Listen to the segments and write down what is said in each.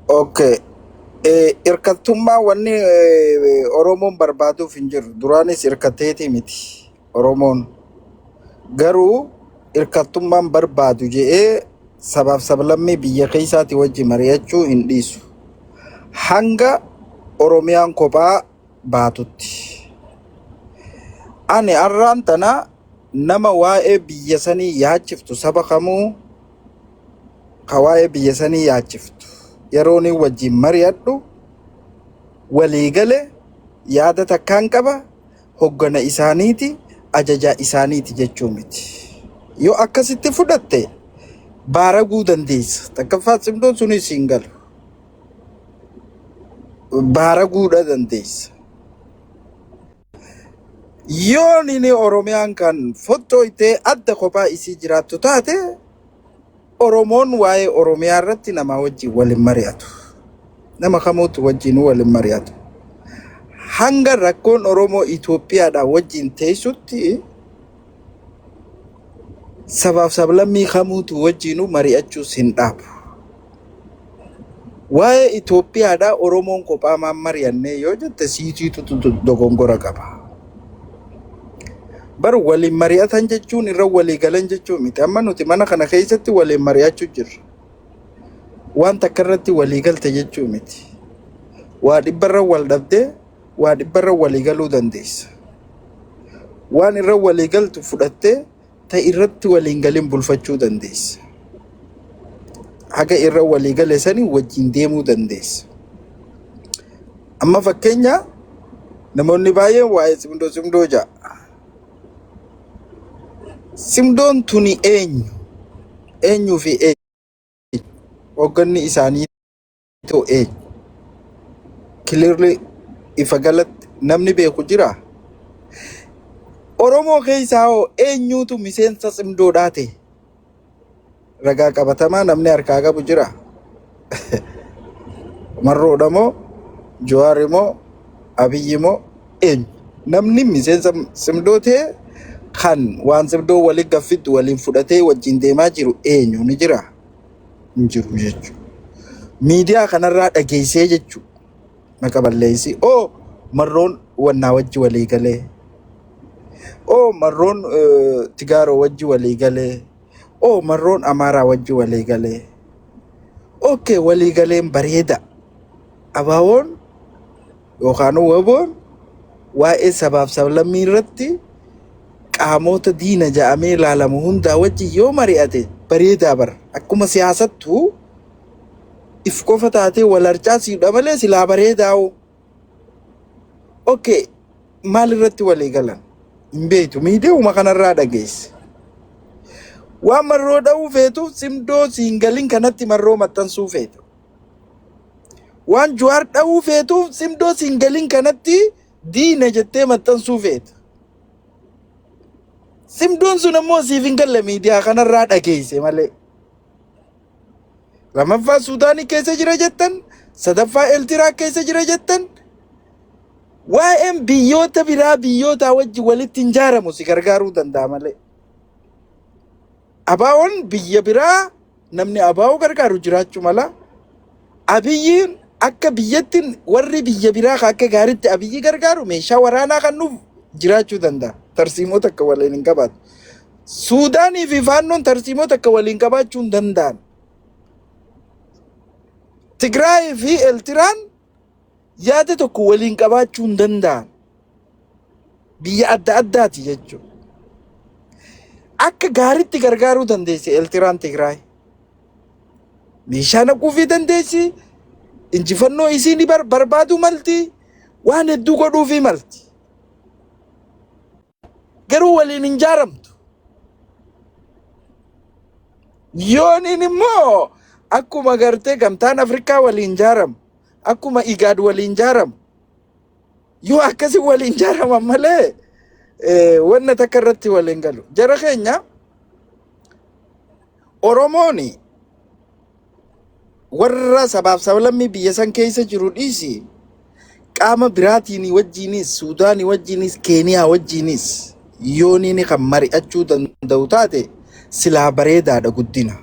Okay. Hirkattummaa wanni Oromoon barbaaduuf hin jiru. Duraanis hirkatteetii miti Oromoon. Garuu hirkattummaan barbaadu je'ee sabaaf sablammii biyya keessaati wajji mari'achuu hin dhiisu. Hanga Oromiyaan kophaa baatutti. Ani har'aan tana nama waa'ee biyya sanii yaachiftu saba kamuu ka waa'ee biyya sanii yaachiftu yeroon inni wajjin mari'adhu walii gale yaada takkaan qaba hoggana isaaniiti ajajaa isaaniiti jechuu miti. Yoo akkasitti fudhatte baaraguu dandeessa. Takkaffaa cimdoon sunis hin galu. Baaraguudha dandeessa. Yoon inni Oromiyaan kan fottooytee adda kophaa isii jiraattu taate Oromoon waa'ee Oromiyaa irratti nama wajjin waliin mari'atu. Nama kamuutu wajjin waliin mari'atu. Hanga rakkoon Oromoo Itoophiyaadhaan wajjin teessutti sabaaf sablammii kamuutu wajjinuu mari'achuus hin dhaabu. Waa'ee Itoophiyaadhaa Oromoon kophaa maan mari'annee yoo jette siitiitu dogongora qaba. Bar waliin mari'atan jechuun irra walii galan jechuu miti. Amma nuti mana kana keessatti waliin mari'achuu jirra. Waan takka irratti walii galte jechuu miti. Waa dhibbarra wal dhabdee waa dhibbarra walii galuu dandeessa. Waan irra walii galtu fudhattee ta irratti waliin galin bulfachuu dandeessa. Haga irra walii gale sanii wajjin deemuu dandeessa. Amma fakkeenya namoonni baay'een waa'ee simdoo simdoo ja'a. Simdoon tuni eenyu? Eenyuu fi eenyu? Hoogganni isaanii ta'u eenyu? Clearly ifa galatti namni beeku jiraa? Oromoo keessaa hoo eenyuutu miseensa simdoodhaa ta'e? Ragaa qabatamaa namni harkaa qabu jira? Marroodha moo? Jawaari moo? Abiyyi moo? Eenyu? Namni miseensa simdoo ta'e kan waan simdoo waliin gaffiddu waliin fudhatee wajjin deemaa jiru eenyu ni jira? Hin jiru jechuudha. Miidiyaa kanarraa dhageessee jechuudha. Maqa balleessi. Oo marroon wannaa wajji walii galee. Oo marroon Tigaaroo wajji walii galee. Oo marroon Amaaraa wajji walii galee. Okay walii galeen bareeda. Abaawoon yookaan waboon waa'ee sabaaf sablammii irratti qaamota diina ja'amee ilaalamu hundaa wajji yoo mari'ate bareedaa bara. Akkuma siyaasattuu if qofa taatee wal harcaasiidha malee silaa bareedaa'u. Okay maal irratti walii galan? Hin beektu miidiyauma kanarraa dhageesse. Waan marroo dha'uu feetuuf simdoo siin galin kanatti marroo maxxansuu feeta. Waan Jawaar dha'uu feetuuf simdoo siin galin kanatti diina jettee maxxansuu feeta. Simdoon sun ammoo siif hin galle miidiyaa kanarraa dhageesse malee. Lamaffaa Suudaanii keessa jira jettan, sadaffaa Eeltiraa keessa jira jettan, waa'een biyyoota biraa biyyootaa wajji walitti hin jaaramu si gargaaruu danda'a malee. Abaawoon biyya biraa namni abaawoo gargaaru jiraachuu mala. Abiyyiin akka biyyatti warri biyya biraa kan akka gaariitti abiyyi gargaaru meeshaa waraanaa kan nuuf jiraachuu danda'a. Tarsiimoo takka waliin hin qabaatu. Suudaanii fi faannoon tarsiimoo takka waliin qabaachuu hin danda'an. Tigraayii fi Eeltiraan yaada tokko waliin qabaachuu hin danda'an. Biyya adda addaati jechuudha. Akka gaariitti gargaaruu dandeessi Eeltiraan Tigraay. Meeshaa naquufii dandeessi. Injifannoo isii ni barbaaduu malti. Waan hedduu godhuufii malti. Garuu waliin hin jaaramtu. Yooniin immoo akkuma gartee gamtaan Afrikaa waliin jaaramu, akkuma Igaad waliin jaaramu, yoo akkasi waliin jaaraman malee wanna takka irratti waliin galu. Jara keenya Oromoon warra sabaaf sablammii biyya san keessa jiru dhiisi qaama biraatiin wajjiinis Suudaanii wajjiinis Keeniyaa wajjiinis yooniin kan mari'achuu danda'u taate silaa bareedaadha guddina.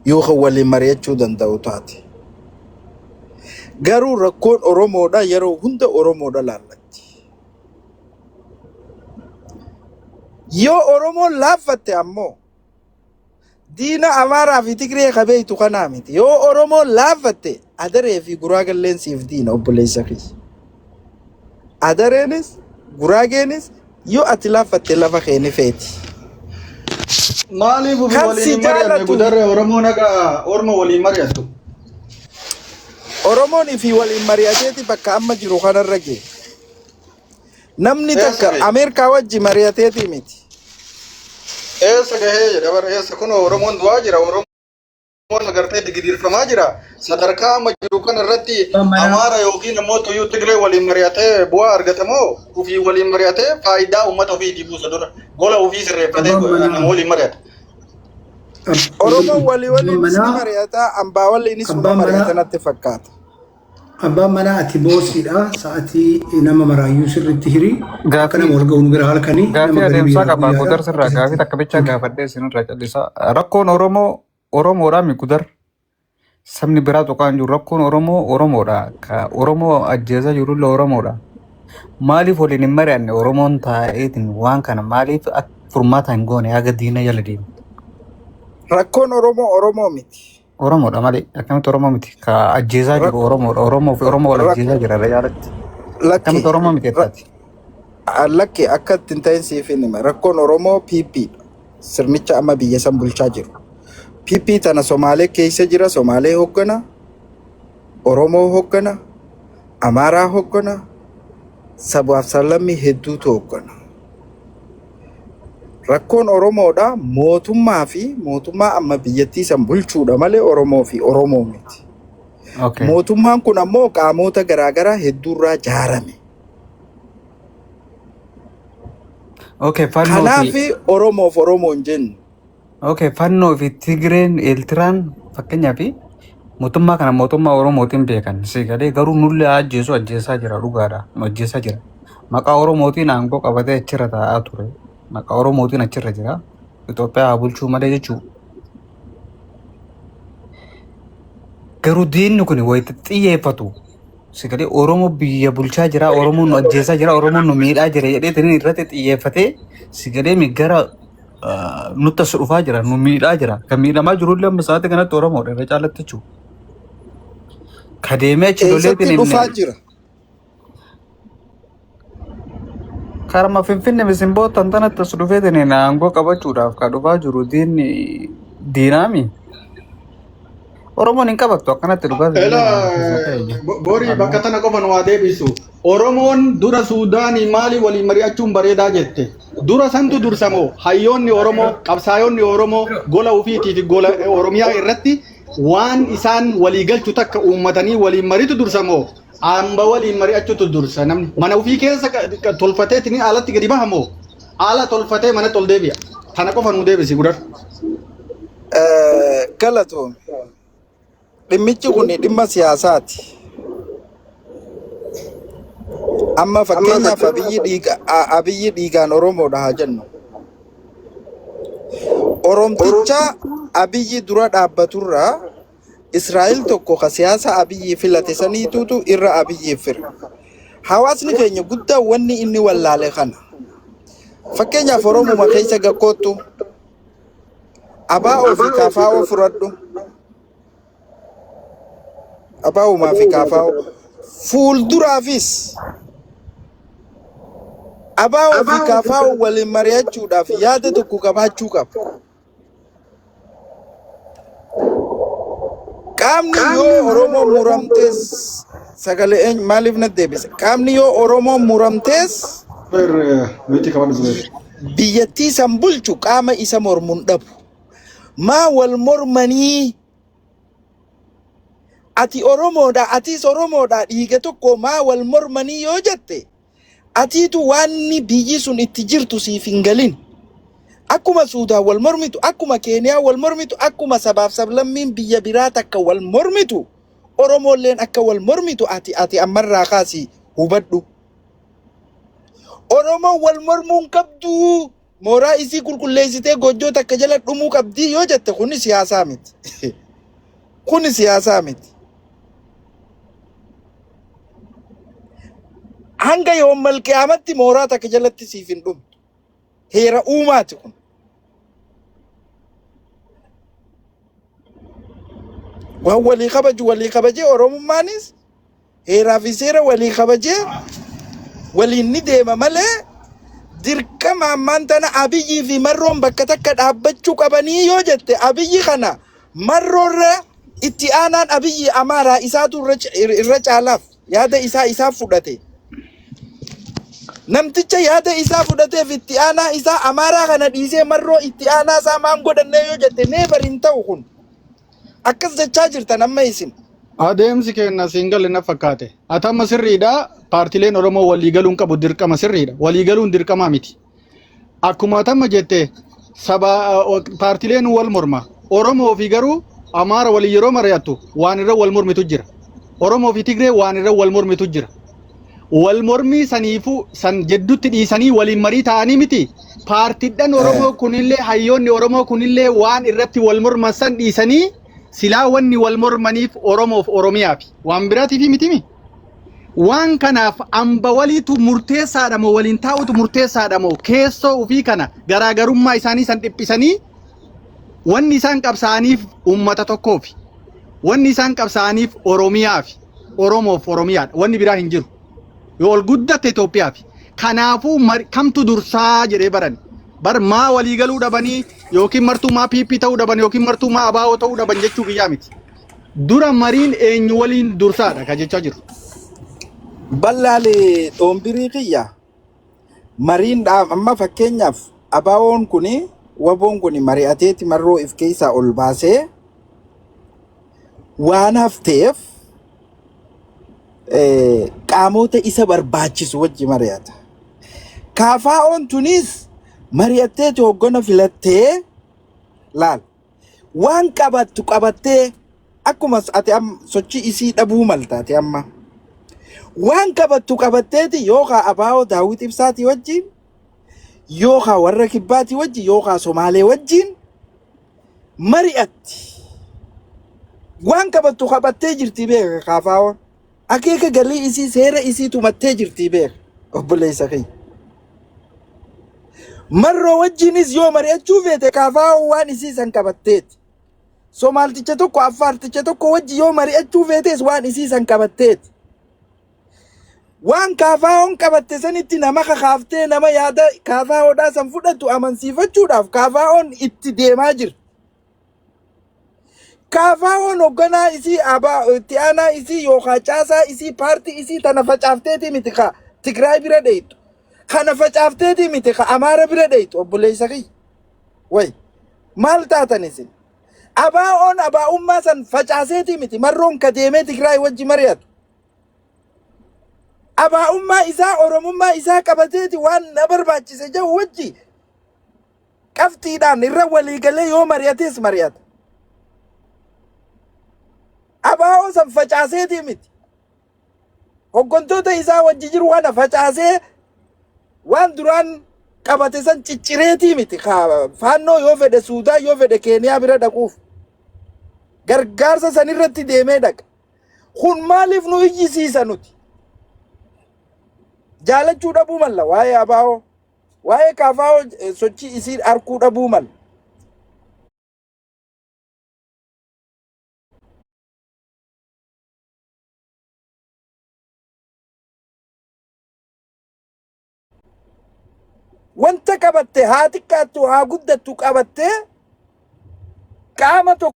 Yoo kan waliin mari'achuu danda'u taate. Garuu rakkoon Oromoodha yeroo hunda Oromoodha laallatti. Yoo Oromoon laaffatte ammoo diina Amaaraa fi Tigree ka beektu kanaa miti. Yoo Oromoon laaffatte Adaree fi Guraagalleen siif diina obboleessa kiyya. Adareenis Guraageenis yoo ati laaffatte lafa kee ni feeti. Maaliif ofii Kan waliin si hin mari'anne jaalatu gudarre Oromoon akka Orma waliin mari'attu? Oromoon ifii waliin mari'ateeti bakka amma jiru kanarra ga'e. Namni Eessa takka ga'e? Ameerikaa wajji mari'ateeti miti. Eessa gahee jedha bara eessa kunoo Oromoon du'aa jira Oromoon agartee digidirfamaa jira sadarkaa amma jiru kana irratti Abbaan manaa Amaara yookiin immoo tuyyuu Tigree waliin mari'atee bu'aa argata moo ofii waliin mari'atee faayidaa uummata ofiitii buusa dura gola ofii sirreeffatee abbaan manaa nama waliin mari'ata. Oromoon walii abbaan waliinis ni manaa mari'ata, ambaa waliinis numa abbaan mari'ata manaa natti fakkaata. abbaan manaa ati boosiidha sa'atii nama maraayyuu sirriitti hiri akka Gaafii nama wal ga'u nu bira halkanii gaafii nama garii adeemsaa biyyaa qaba guyyaadha gudar sirraa gaafii akkasitti. takka bichaa gaafadhee isinirraa callisa. Rakkoon Oromoo Oromoodhaa mi gudar sabni biraa tuqaa hin jiru. Rakkoon Oromoo Oromoodha. Ka Oromoo ajjeesaa jirullee Oromoodha. Maaliif waliin hin mari'anne Oromoon taa'eetiin waan kana maaliif akka furmaata hin goone haga diina jala deemu? Rakkoon Oromoo Oromoo miti. Oromoodha malee akkamitti Oromoo miti ka ajjeesaa jiru Rak- Oromoodha. Oromoo fi Oromoo wal rak- ajjeesaa jira irra caalatti. Lakki Akkamitti Oromoo miti ra- jettaati? lakki akka ittiin ta'in siif hin hima. Rakkoon Oromoo PP dha. Sirnicha amma biyya san bulchaa jiru. PP tana Somaalee keessa jira, Somaalee hoggana, Oromoo hoggana, Amaaraa hoggana, sabaaf sablammii hedduutu hoggana. Rakkoon Oromoodha mootummaa fi mootummaa amma biyyattii san bulchuudha malee Oromoo fi Oromoo miti. Okay. Mootummaan kun ammoo qaamota garaagaraa hedduurraa jaarame. Okay, fannoo Kanaaf fi Oromoof Oromoo hin jennu. Okay, fannoo fi Tigreen Eeltiraan fakkeenyaaf mootummaa kana mootummaa Oromootiin beekan. Sigalee garuu nullee ajjeesu ajjeesaa jira dhugaadha. Nu ajjeesaa jira. Maqaa Oromootiin aangoo qabatee achirra taa'aa ture. Maqaa Oromootiin achirra jira. Itoophiyaa haa bulchuu malee jechuudha. Garuu diinni kun wayita xiyyeeffatu sagalee Oromoo biyya bulchaa jira, Oromoon nu ajjeesaa jira, Oromoon nu miidhaa jira jedhee irratti xiyyeeffatee sagalee mi gara nutti as dhufaa jira, nu miidhaa jira. Kan miidhamaa jirullee amma sa'aatii kanatti Oromoodha irra caalatti jechuudha. Ka deemee achi Eessatti loleetiin dhufaa hin jira? karma Finfinne misimboota tanatti as dhufeetiin aangoo qabachuudhaaf ka dhufaa jiru diinni diinaami. Oromoon hin qabattu akkanatti dhugaa Ela borii bakka tana qofa nu haa deebisu. Oromoon dura Suudaanii maali waliin mari'achuun bareedaa jette. Dura santu dursamoo hayyoonni Oromoo qabsaayonni Oromoo gola ofiitii fi gola Oromiyaa irratti waan isaan walii galchu takka uummatanii waliin maritu dursamoo amba waliin mari'achuutu dursa namni mana ofii keessa tolfateetiin alatti gadi bahamoo ala tolfatee manatti ol deebi'a. Tana qofa nu deebisi gudar. Galatoome. Dhimmichi kun dhimma siyaasaati. Amma fakkeenyaaf Abiyyi dhiiga Abiyyi dhiigaan Oromoodha haa jennu. Oromticha Abiyyi dura dhaabbaturraa Israa'el tokko ka siyaasa Abiyyi filate saniituutu irra Abiyyiif fira. Hawaasni keenya guddaa wanni inni wallaale kana. Fakkeenyaaf Oromuma keessa gakkoottu ABO fi KFO fudhadhu. ABO'umaa fi KFO fuulduraafis ABO fi KFO waliin mari'achuudhaaf yaada tokko qabaachuu qaba. Qaamni yoo Oromoo muramtees sagalee eenyu maaliif na deebise? Qaamni yoo Oromoo muramtees Miti qaban zubeer. Biyyattii san bulchu qaama isa mormuun dhabu. Maa wal mormanii ati Oromoodha atis Oromoodha dhiiga tokko maa wal mormanii yoo jette atiitu waanni biyyi sun itti jirtu siif hin galin. Akkuma Suudaan wal mormitu, akkuma Keeniyaa wal mormitu, akkuma sabaaf sablammiin biyya biraa takka wal mormitu, Oromoolleen akka wal mormitu ati ammarraa kaasi hubadhu. Oromoon wal mormuun qabdu. Mooraa isii qulqulleessitee goojjoo takka jala dhumuu qabdii yoo jette, kuni siyaasaa miti. Kuni siyaasaa miti. Hanga yoommal qiyaamatti mooraa takka jalatti siif hin dhumtu. Heera uumaati kun. Waan walii kabaju walii kabajee, Oromummaanis heeraa fi seera walii kabajee waliin ni deema malee, dirqama ammaan tana Abiyyii fi Marroon bakka takka dhaabbachuu qabanii yoo jette, Abiyyi kana Marroorra itti aanaan Abiyyi Amaaraa isaatu irra caalaaf yaada isaa isaaf fudhate. Namticha yaada isaa fudhateef itti aanaa isaa Amaaraa kana dhiisee Marroo itti aanaa isaa maan godhannee yoo jette, never, hin ta'u kun. Akkas jechaa jirtan amma isin. Adeemsi keenya siin galle na fakkaate. Ati amma sirriidha. Paartileen Oromoo walii galuun qabu dirqama, sirriidha. Walii galuun dirqamaa miti. Akkuma atamma jette, saba paartileen wal morma. Oromoo fi garuu Amaara walii yeroo mari'attu waan irra wal mormitu jira. Oromoo fi Tigree waan irra wal mormitu jira. Wal mormii saniifuu san jeddutti dhiisanii waliin marii ta'anii miti. Paartiidhaan Oromoo kunillee, hayyoonni Oromoo kunillee waan irratti wal morman san dhiisanii, silaa wanni wal mormaniif Oromoof Oromiyaafi waan biraatiif mitimi. Waan kanaaf amba waliitu murteessaadha moo waliin taa'utu murteessaadha moo keessoo ofii kana garaagarummaa isaanii san dhiphisanii, wanni isaan qabsaa'aniif uummata tokkoofi. Wanni isaan qabsaa'aniif Oromiyaafi. Oromoof Oromiyaadha. Wanni biraa hin jiru. Yoo ol guddatte Itoophiyaafi. Kanaafuu kamtu dursaa jedhee barani. Bar maa walii galuu dhabanii yookiin martuu maa PP ta'uu dhaban yookiin martuu maa ABO ta'uu dhaban jechuu biyyaa miti. Dura mariin eenyu waliin dursaadha ka jechaa jiru. Ballaalee dhoombirii kiyya, mariin amma fakkeenyaaf ABO'n kuni, WBO'n kuni mari'ateeti Marroo if keessaa ol baasee waan hafteef qaamota isa barbaachisu wajji mari'ata. KFO'n tunis mari'atteeti hoggana filattee, laal, waan qabattu qabattee, akkuma ati amma sochii isii dhabuu malta, ati amma waan qabattu qabatteeti, yookaan ABO Daawit Ibsaatii wajjin, yookaan warra Kibbaatii wajjin, yookaan Somaalee wajjin mari'atti. Waan qabattu qabattee jirti, beeka. KFO'n akeeka galii isii, seera isii tumattee jirti, beeka, obboleessa kiyya. Marroo wajjinis yoo mari'achuu feete, KFO'n waan isii san qabatteeti. Somaalticha tokko, Affaarticha tokko wajji yoo mari'achuu feetes, waan isii san qabatteeti. Waan KFO'n qabatte sanitti nama kakaaftee, nama yaada KFOdhaa san fudhatu amansiifachuudhaaf KFO'n itti deemaa jirti. KFO'n hoogganaa isii, abaa itti aanaa isii yookaan caasaa isii, paartii isii tana facaafteeti miti ka Tigraay bira dheeytu. Kana facaafteeti miti ka Amaara bira dheeytu, obboleessa kiyya. Way, maal taatan isin? ABO'n abaa'ummaa san facaaseeti miti Marroon ka deemee Tigraay wajji mari'atu. Abaa'ummaa isaa, Oromummaa isaa qabateeti waan na barbaachise jedhu wajji qabxiidhaan irra waliigalee yoo mari'ates mari'ata. ABO san facaaseeti miti. Hooggantoota isaa wajji jiru kana facaasee waan duraan qabate san ciccireetii miti. Faannoo yoo fedhe Suudaan, yoo fedhe Keeniyaa bira dhaquuf gargaarsa san irratti deemee dhaqa. Kun maaliif nu iyyisiisa nuti? Jaalachuu dhabuu malla waa'ee ABO. Waa'ee KFO sochii isii arkuu dhabuu malla. Wanta qabatte, haa xiqqaattu haa guddattu, qabattee qaama tokko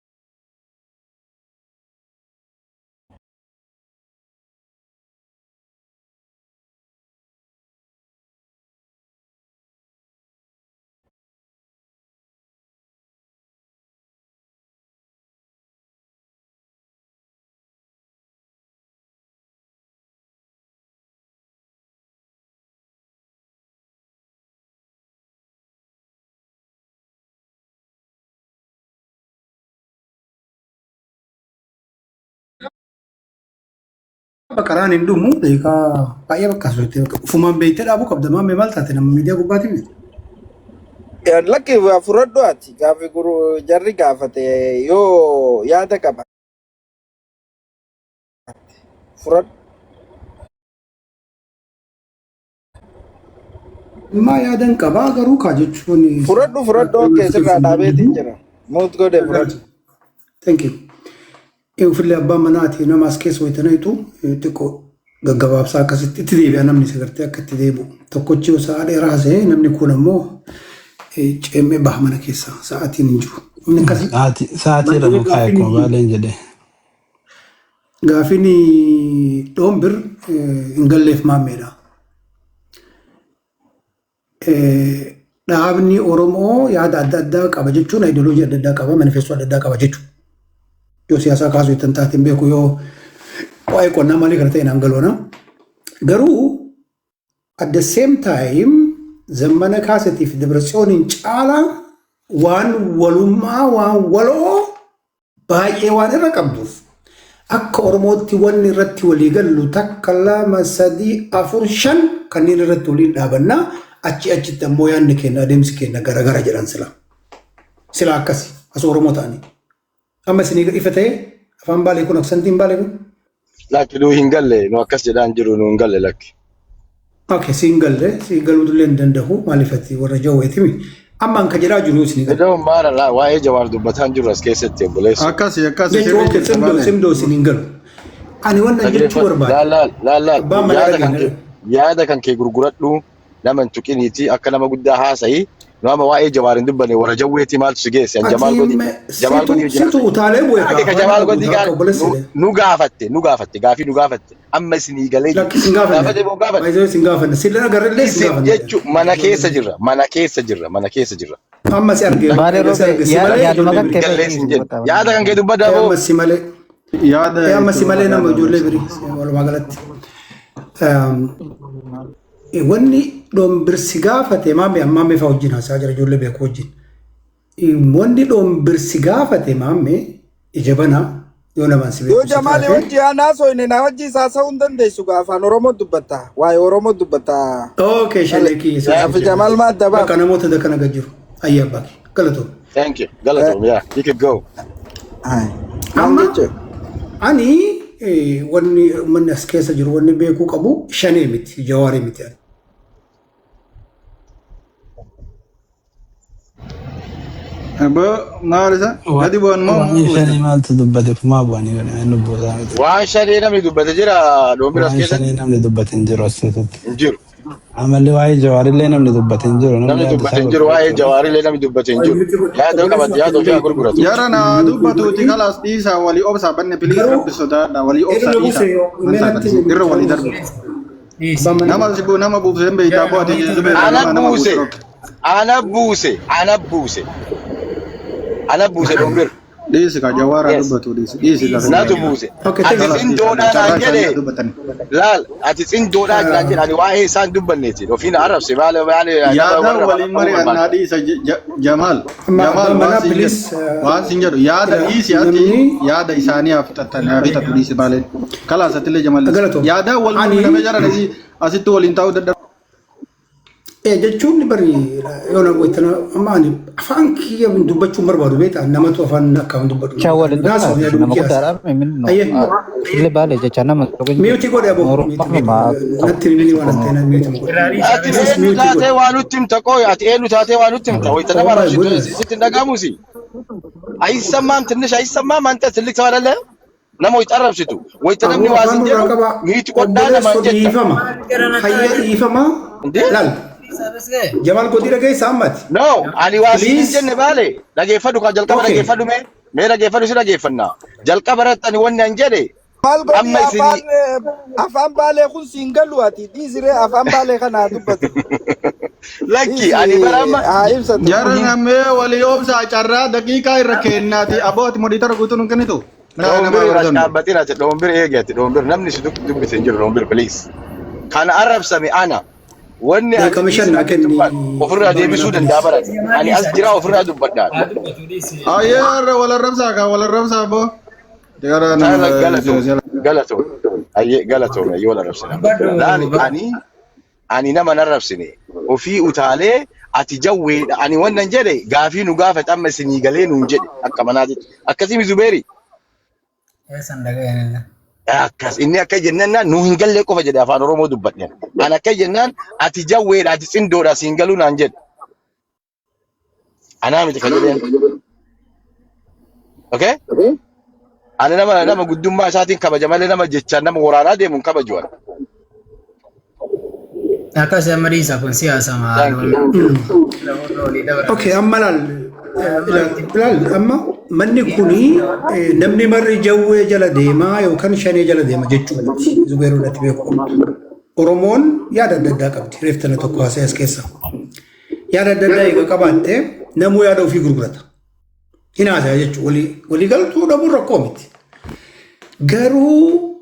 Baqaraan hin dhumu, daqiiqaa baay'ee bakka asirratti ufumaan beektee dhaabuu qabda. Maamee, maal taate? Nama miidiyaa gubbaatii miti. Lakki fudhadhu ati gaafi guru jarri gaafate yoo yaada qaba fudhadhu. Maa yaadan qabaa garuu kaa jechuun Fudhadhu fudhadhu, okay, sirraa dhaabeetiin jira. Mute godhe, fudhadhu. Thank you. Ofillee abbaan manaati nama as keessa wayitaniitu xiqqoo gaggabaabsaa akkasitti itti deebi'a, namni sagartee akka itti deebi'u. Tokkochi yoo sa'a dheeraa haasa'e, namni kun ammoo ceemee baha mana keessa, sa'aatiin hin jiru. Inni akkasii. Sa'aatii irra nu kaa'e akkuma baaleen jedhe. Gaafiin dhoombir hin galleef maammeedha. Dhaabni Oromoo yaada adda addaa qaba jechuun ideoloojii adda addaa qaba, manifestoo adda addaa qaba jechuudha. Yoo siyaasaa kaasuu ittiin taateen beeku, yoo waa'ee qonnaa maalii kana ta'e naan galoona. Garuu at the same time Zammana Kaasetiif Dabratsiyooniin caalaa waan walummaa, waan waloo baay'ee waan irra qabduuf, akka Oromootti wanni irratti walii gallu takka, lama, sadii, afur, shan kanneen irratti waliin dhaabannaa, achi achitti ammoo yaadni keenya, adeemsi keenya garagara jedhan sila. Sila akkasi as Oromoo ta'anii. Amma isinii ifa ta'e afaan Baalee kun, accentiin Baalee kun. Lakki, nu hin galle, nu akkas jedhaan jiru, nu hin galle lakki. Okay, siin galle, siin galuu illee hin danda'u, maaliif ati warra jawweetimi. Amma an ka jedhaa jiru isinii galle. Iddoo maara waa'ee Jawaar dubbataan jiru as keessatti, obboleessa. Akkasi akkasi. Jechuun Sirrii okay, jirta simdoo malee. simdoo isin hin galu. Ani wannan jechuu barbaade. Laal laal laal laal. Abbaan manaa Yaada kan dhageenya. kee, yaada kan kee gurguradhu, nama hin tuqiniiti, akka nama guddaa haasa'i. Nu amma waa'ee Jawaar hin dubbanne, warra jawweetii maaltu si geesse? An Jamaal Godii Jamaal Situ Godii situ utaalee bu'e. Ati ka Jamaal Godii nu gaafatte, nu gaafatte, gaafii nu gaafatte, amma isinii galee jiru. Lakki, sin gaafanne. Gaafate moo gaafatte? Baay'ee sin gaafanne. Sirrii agarrellee sin Isin gaafanne. jechuun mana keessa jirra, mana keessa jirra, mana keessa jirra. Amma si argee. Maali Si arge si malee yaaduma ijoollee kan birii. kee Gallee sin jedhu. Yaada kan kee dubbadhaa boo. Amma si malee. Yaada. Amma si malee nama ijoollee birii walumaa galatti. Wanni dhombirsi gaafate maame, ammaa meefa wajjin haasaa jira, ijoollee beeku wajjin. Wanni dhombirsi gaafate maame, ija banaa yoo namaan si Yoo beeku si Jamaali taate. wajji aanaa soine na wajji haasa'uu hin dandeessu gaa, afaan Oromoo dubbatta. Waa'ee Oromoo dubbatta. Okay, shanee kiyya. Gaafi Jamaal ma adda Bakka baaf. namoota kana gad jiru. Ayyaa abbaa kee. Galatoom. Thank you. Galatoom, yeah. You could go. Maal Amma jechuudha? ani wanni uummanni as keessa jiru wanni beekuu qabu shanee miti, Jawaarii miti. Aboo maal isa? Gadi bu'an moo Waan shanii maaltu dubbate? Kumaa bu'anii godhanii lubbuu isaa miti. Waan shanee namni dubbate jira doombira as Waan keessatti? shanii namni dubbate hin jiru as keessatti. Hin jiru. Amalli waa'ee Jawaarillee namni dubbate hin jiru. Namni yaada dubbate isaa hin jiru, waa'ee gurguratu. Jawaarillee namni dubbate hin jiru. Yaada qabate, yaada ofii haa gurguratu. Jara na dubbatuuti kalaas dhiisaa, walii obsaa banne, please, rabbi sodaadha, walii obsaa dhiisaa. Irra walii darbu. Nama si nama buufsee hin beektaa boo ati zubeera Ana nama nama buuse. buuse. Ana buuse. Ana buuse. Ana buuse doombir. Dhiisi ka Jawaara Yes. dubbatu, dhiisi dhiisi lafa. Natu buuse. Okay, Ati thank you. xindoodhaa Carraa naan isaanii jedhe. dubbatan. Laal, ati xindoodhaa naan jedhe, ani waa'ee isaan dubbanneeti. Ofiin arrabse maal maal Yaada warra waliin mari'annaa dhiisa, Jamaal. Amma Jamaal abbaan waan manaa siin please jedhu. Waan siin jedhu yaada dhiisi ati, yaada isaanii haa fixatan, haa fixatu, dhiisi baaleen. Kalaas atillee Jamaal dhiisi. Galatoom. Yaada wal Ani mormii jara asitti waliin taa'uu dadhabu. Jechuun bari yoo na gootana, amma ani afaan kiyya dubbachuu hin barbaadu, beektaa, namatu afaan akka dubbadhu. Jecha waliin Naasoo dubbatu yaaduma nama kiyyaas. guddaadha minno. Ayyee. Illee baale jecha nama tokko hin jiru. Mute godhe aboo. Natti himini waan ta'e na mute godhe. Ati eenyu taatee waa nutti himta qooyi? Ati eenyu taatee waa nutti himta? Wayita nama Oh my arrabsitu goodness. sitti hin dhagahamuusi. አይሰማም? ትንሽ አይሰማም? አንተ ትልቅ ሰው አይደለህም? Nama wayita arrabsitu, wayita namni Aboo waa afaan sin nurraa jedhu qaba. mute godhaa namaan Obboleessoo jetta. dhiifama. Hayya dhiifama. እንዴ? Laal. Jamaal godii dhageessa ammati. No, ani waa sin hin Please. jenne baale. Dhageeffadhu kan jalqaba. Okay. Dhageeffadhu mee. Mee dhageeffadhu, si dhageeffanna. Jalqaba irratti ani wanni an jedhe Maal godhi amma afaan isinii afaan Baalee kun siin galu, ati dhiisiree afaan Baalee kana haa dubbatu. Lakki, ani bara amma Haa ibsatu. Jara namee walii obsaa, carraa daqiiqaa irra kennaati. Aboo ati moderator guutuu nun kennitu. Nama Doombir irra baratan. dhaabbatin ati, doombir eegi ati, doombir namni si dubbise hin jiru, doombir please. Kan arrabsame ana. Wanni ati Beekama shan naa kenni. Ofirraa deebisuu danda'a bara. Ani as jira, ofirraa dubbadhaa. Ayyee, irra wal arrabsaa kaa, wal arrabsaa aboo. Jara nama. Galatoom, galatoom. Ayyee, galatoom, ayyee, wal arrabsina. Laali, ani nama hin arrabsine. Ofii utaalee Ati jawweedha. Ani wannan jedhe gaafii nu gaafate amma isinii galee nuun jedhe akka manaatitti. Akkasii Zubeeri. Eessan dhaga'een. Akkas inni akka jennaan nu hin gallee qofa jedhe, afaan Oromoo dubbadhe. Ani akka jennaan ati jawweedha, ati xindoodha, siin galuu naan jedhe. Anaa miti kan jedheen. Okay? Ani nama guddummaa isaatiin kabaja malee nama jechaan nama waraanaa deemu hin kabaju ani. Akkas amma dhiisa, kun siyaasa. Thank you. Maal. Okay, amma laal, ilaal, amma manni kuni namni marri jawwee jala deemaa yookaan shanee jala deema jechuu miti. Zubeeruu natti beeku. Oromoon yaada adda addaa qabdi. Reeftana tokko haasa'e as keessa. Yaada adda addaa eega qabaatte namuu yaada ofii gurgurata. Hin haasa'e jechuudha. Walii galtuu dhabuun rakkoo miti. Garuu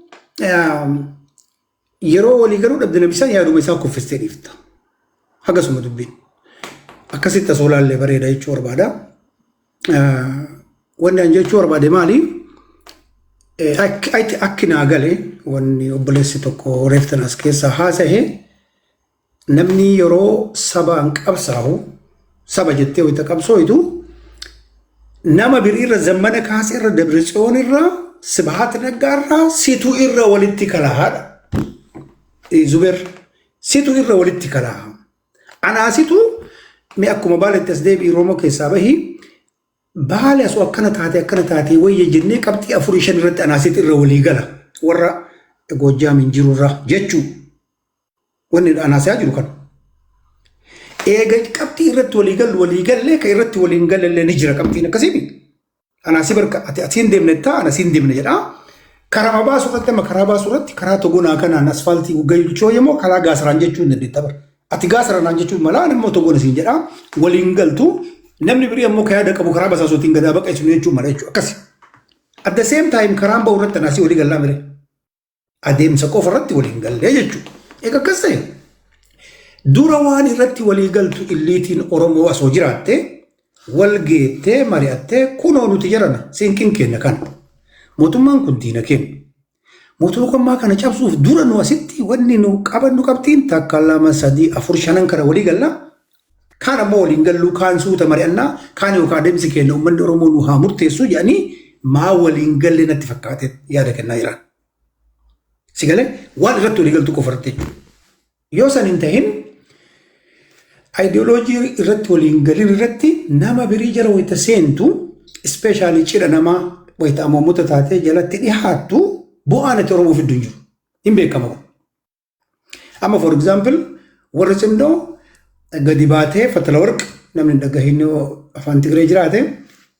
yeroo walii galuu dhabde namni isaan yaaduma isaa kuffistee dhiifta. Hagasuma dubbiin. Akkasitti osoo laallee bareeda jechuu barbaada. Wanni an jechuu barbaade maali? Akki naa gale, wanni obboleessi tokko reeftan as keessaa haasa'e, namni yeroo sabaan qabsaa'u, saba jettee wayita qabsooytu, nama biriirra, Zammana Kaasee irra, Dabratsiyoon irra, Sibahat Naggaa irraa situ irra walitti kalahaadha. Zubeer, situ irra walitti kalaha. Anaasitu mi akkuma baaletti as deebi'i, Oromoo keessaa bahi, baale asoo akkana taate, akkana taate wayya jennee qabxii afurii shan irratti anaasitu irra walii gala warra Goojjaam hin jirurra jechuu, wanni anaasaa jiru kana. Eega qabxii irratti walii gallu walii gallee, kan irratti walii hin galle ni jira, qabxiin akkasii. Anaasii barka ati asiin deemne ta'a, ana asiin deemne jedha. Karaa baasuu irratti, amma karaa baasuu irratti, karaa togonaa kanaan asfaaltii galchoo immoo karaa gaasaraan jechuu hin dandeetta bara. Ati gaasaraan jechuun mala, ani immoo togoon asiin jedha, waliin galtu. Namni birii ammoo kan yaada qabu karaa basaasootiin gadaa baqeessu jechuun mala jechuudha akkasi. At the same time karaan bahu irratti anaasii walii gallaa mire. Adeemsa qofa irratti waliin gallee jechuudha. Egaa akkas ta'e, dura waan irratti walii galtu illiitiin Oromoo osoo jiraatte, wal geettee mari'attee, kunoo nuti jarana siinqin keenya kana. Mootummaan kun diina keenya. Mootummaa kana cabsuuf dura nu asitti wanni nu qabannu qabxiin takka, lama, sadii, afur, shanan kana walii gallaa. Kaan ammoo waliin galluu, kaan suuta mari'annaa, kaan yookaan adeemsi keenya uummanni Oromoo nu haa murteessu jedhanii maa waliin galle natti fakkaate yaada kennaa jiran. Si galee, waan irratti walii galtu qofa irratti jechuudha. Yoo san hin tahin, ayidiyooloojii irratti waliin galin irratti nama birii jala wayita seentu, especially cidha namaa wayita amoomota taatee jalatti dhihaattu, bu'aan ati Oromoo fiddu hin jiru. Hin beekama kun. Amma for example warri cimdoo gadi baatee Fatala Warq, namni hin dhagahin afaan Tigree jiraate,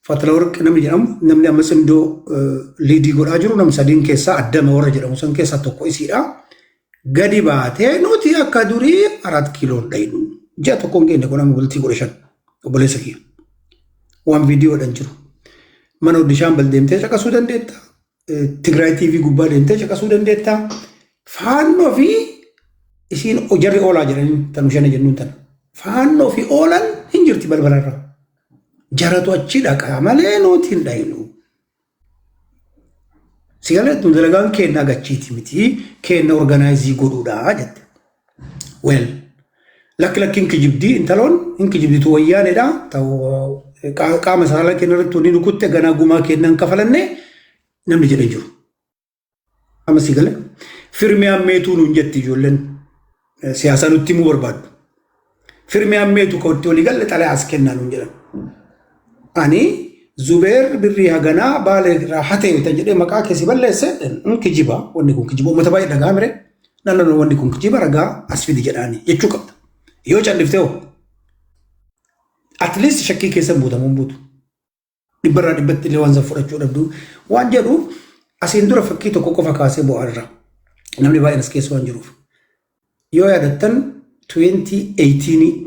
Fatala Warq namni jedhamu, namni amma cimdoo lead godhaa jiru, nama sadiin keessaa addama warra jedhamu san keessaa tokko isiidha. Gadi baatee nuti akka durii Araat Kiiloon dhayinu. Ji'a tokko hin geenye kun, amma bultii 15, obboleessa kiyya. Waan viidiyoodhaan jiru. Mana Oddishaan deemtee caqasuu dandeetta. Tigraay TV gubbaa deemtee caqasuu dandeetta. Faannoo fi isiin jarri oolaa jedhanii tanu shana jennuun tana. Faannoo fi oolan hin jirti balbalarra. Jaratu achi dhaqaa malee nuti hin dhayinu. Sigalee nu dalagaan keenya agachiiti miti, keenya organize godhuudha jette. Well, lakki lakkiin kijibdii, intaloon hin kijibditu, wayyaanedha. Ta'u qaama saalaa keenya irratti wanni nukutte ganaa gumaa kennan kafalanne namni jedhan jiru. Amma si gale, firmiyaan meetuu nuun jetti ijoolleen siyaasaa nutti himuu barbaaddu. Firmiyaan meetu kan itti walii galle xalayaa as kennaa nuun jedhan. Ani Zubeer birrii haganaa Baalee irraa hatee yoo jedhee maqaa keessi balleesse, in kijiba, wanni kun kijiba, uummata baay'ee dhagaa mire, naannoo wanni kun kijiba, ragaa as fidi jedhaani jechuu qabda. Yoo calliftee hoo, at least shakkii keessa buutamuun buutu. Dhibbarraa dhibbatti illee waan san fudhachuu dhabdu waan jedhu, asiin dura fakkii tokko qofa kaasee bu'aa irra namni baay'een as keessa waan jiruuf. Yoo yaadattan 2018